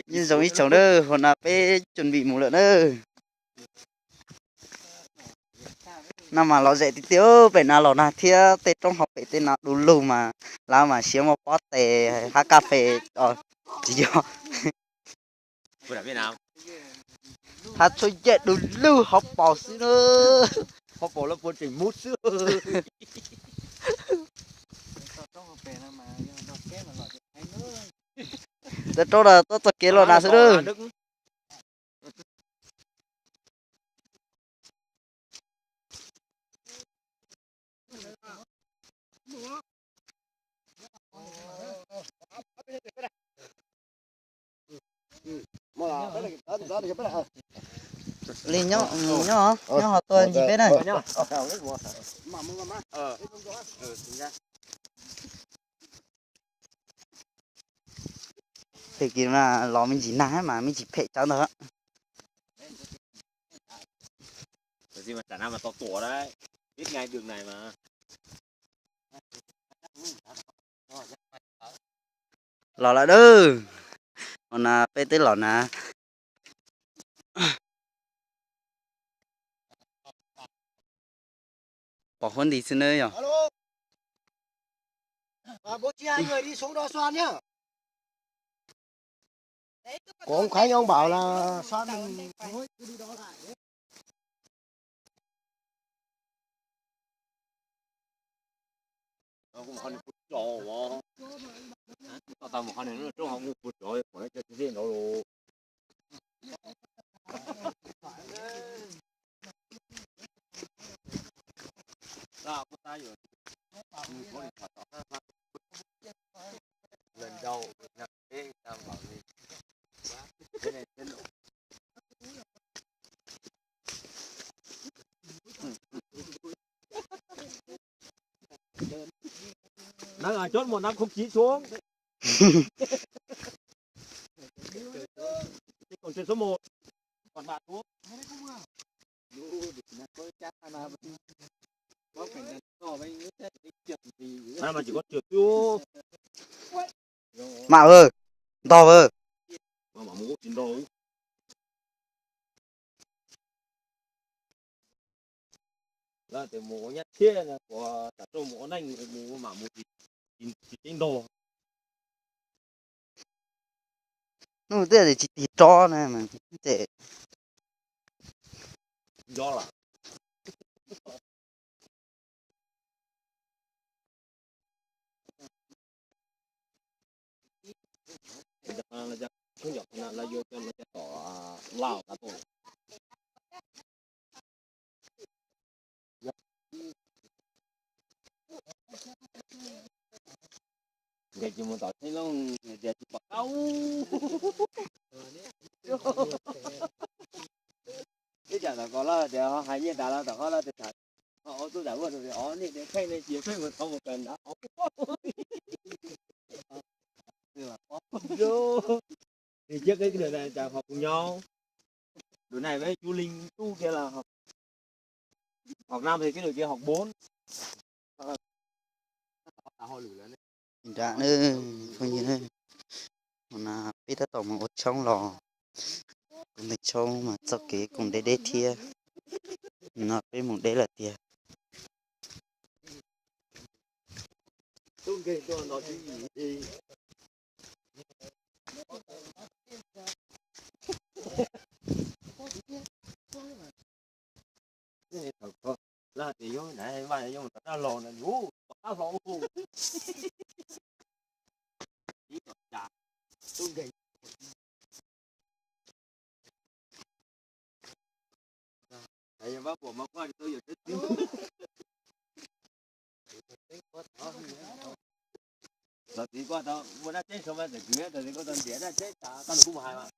Nyob zoo ib tsoom na, hmo no peb tsuas vim mus lawm na. No mas lom zem tiag tiag, pem no los nag thiab tej roob hauv pem tej no du lug mas lawv mas siav muaj pob tes hab kas fes os. Tsis yog, hab tshuaj yaj du lug hauv paus xwb na. Hauv paus lawv puas tseem muab xwb. Tej roob no tuaj txoj kev los nag xwb na. Li nyob, nyob, nyob ho tuaj ncig peb na. Pem kiag mas los me ntsis nag mas me ntsis phem tsav ntawd. Los lawm dawb. Ua na peb twb los na. Pom huab nti xwb na yog. Có ông Khánh ông bảo là sao mình Nắng à, chốt một năm không chín xuống. Còn trên số một. Còn bạn Phú. Nó mà chỉ có trượt chứ. Mạo ơ, ntog ơ. Mà mạo mũ út chín đâu. Lawv tias mus ua nyab thiab, ua tam rau mus ua neej, mus ua mam mus tsis ceeb dog. Hnub twg tsis tig rov na, ces nco lawm. Ces tsis mus tom Thaib Looj tias tsis pom qab. Ib tsam tom ko lawm tias hais nyiaj tas los tom qhov lawm tias tham ob tub tas ua rau tias ob niag tias pheej ne cia pheej mus thov mus kawm nrad. Ces cia qhov kuv nyob, lub nais peb cub leej tub kiag los học năm thì cái này kia học bốn. Nram na, phooj ywg na, hmo no peb tab tom mus ua tshoob los, kuv ntawm tshoob mas txoj kev kuj deb deb thiab, no peb mus deb lawm tiag. Lawv tias yog na, vaj yog mus rov qab los na, yus rov qab los. Yog pab puas mas koj tau yog teb tib. Los txiv koj tau muaj dab tsheb sau mas txawm kwv, txawm txiv koj tau ntiav dab tsheb tas koj nws kuj mus hais mas.